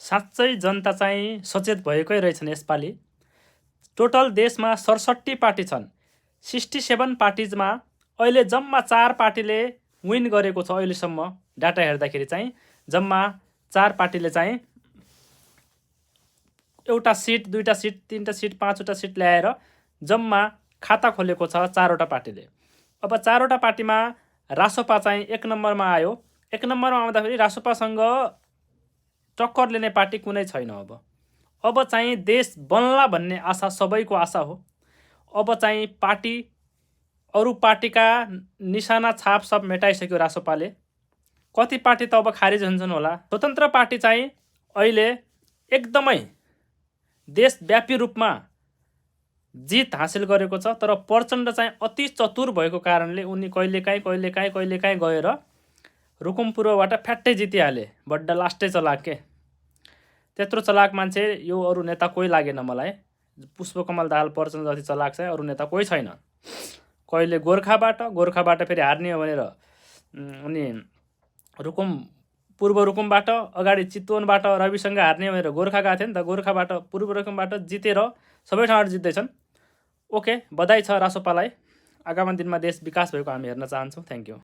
साँच्चै जनता चाहिँ सचेत भएकै रहेछन् यसपालि। टोटल देशमा 67 पार्टी छन्। 67 पार्टिजमा अहिले जम्मा 4 पार्टीले विन गरेको छ। अहिलेसम्म डाटा हेर्दाखेरि चाहिँ जम्मा 4 पार्टीले चाहिँ एउटा सिट, 2टा सिट, 3टा सिट, 5वटा सिट ल्याएर जम्मा खाता खोलेको छ 4वटा पार्टीले। अब 4वटा पार्टीमा रासोपा चाहिँ 1 नम्बरमा आयो। 1 नम्बरमा आउँदाखेरि रासोपासँग टक्कर लिने पार्टी कुनै छैन। अब चाहिँ देश बन्ला भन्ने आशा सबैको आशा हो। अब चाहिँ पार्टी अरू पार्टीका निशाना छाप सब मेटाइसक्यो रासोपाले। कति पार्टी त अब खारिज हुन्छन् होला। स्वतन्त्र पार्टी चाहिँ अहिले एकदमै देशव्यापी रूपमा जित हासिल गरेको छ। तर प्रचण्ड चाहिँ अति चतुर भएको कारणले उनी कहिलेकाहीँ गएर रुकुम पूर्वबाट फ्याट्टै जितिहाले। बड्डा लास्टै चलाक के। त्यत्रो चलाक मान्छे यो अरू नेता कोही लागेन मलाई। पुष्पकमल दाहाल प्रचण्ड जति चलाक चाहिँ अरू नेता कोही छैन। कहिले गोर्खाबाट फेरि हार्ने हो भनेर उनी पूर्व रुकुमबाट, अगाडि चितवनबाट रविसँग हार्ने भनेर गोर्खा गएको थियो नि त। गोर्खाबाट पूर्व रुकुमबाट जितेर सबै ठाउँबाट जित्दैछन्। ओके, बधाई छ रासोपालाई। आगामी दिनमा देश विकास भएको हामी हेर्न चाहन्छौँ। Thank you.